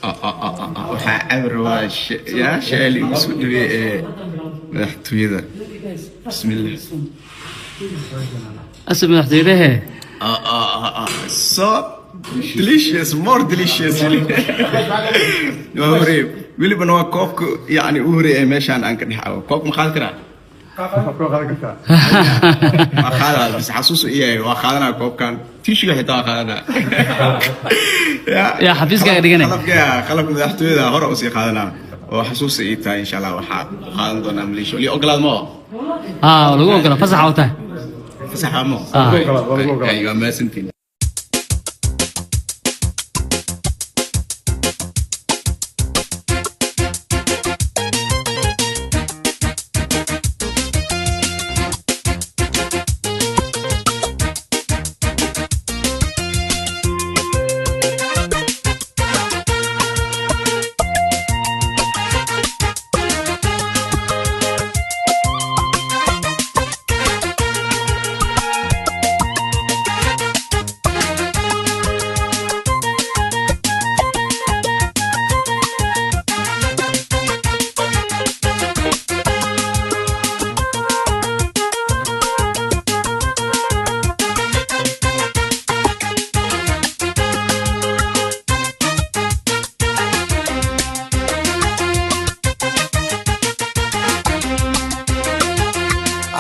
Waxaa cabir waa yaa sheeli igu soo dhibay ee madaxtooyada. Bismillah. Asal madaxtooyadahe. So delicious, more delicious. Waa horey welibana waa koobka, yani u horey ee meeshaan aan ka dhex cabo. Koobka ma qaadi karaa? Waa qaadaa, bas xasuus u yahay. Waa qaadanaa koobkan, tishiga xitaa waa qaadanaa. Yaa xafiiskaaga dhiganay. Qalabka, qalabka madaxtooyada hore usii qaadanaa oo xasuus ii tahay. Insha Allah waxaa qaadan doonaa Malaysia li ogolaad ma. Aa, lagu ogola, fasaxa u tahay. Fasaxa mo. Ah. Ay, waa mahadsantiin.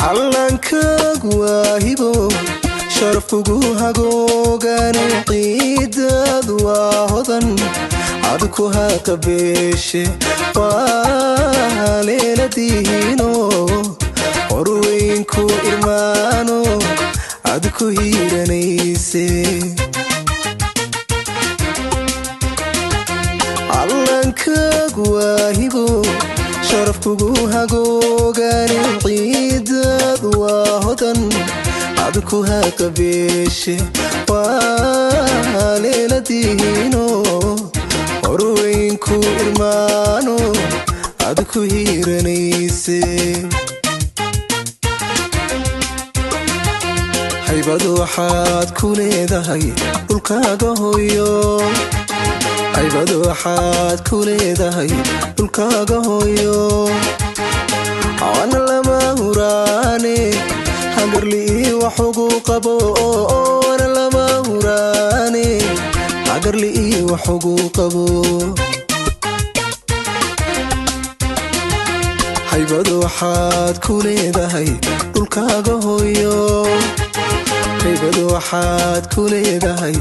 Callankaagu waa hibo sharafkugu hagoogane, ciidaadu waa hodan adku haqabeeshe, waa leeladihiino horweynku irmaano adku hiiranayse. Callankaagu waa hibo sharafkugu hagoogane, ciidaadu waa hodan adku haqabeeshe, waa leeladihiino horweynku irmaano adku hiiranayse. Haybad waxaad ku leedahay dhulkaaga hooyo, haybad waxaad ku leedahay dhulkaaga hooyo, waana lama huraane hagarlii wax ugu qabo, waana lama huraane hagarlii wax ugu qabo. Haybad waxaad ku leedahay dhulkaaga hooyo, haybad waxaad ku leedahay.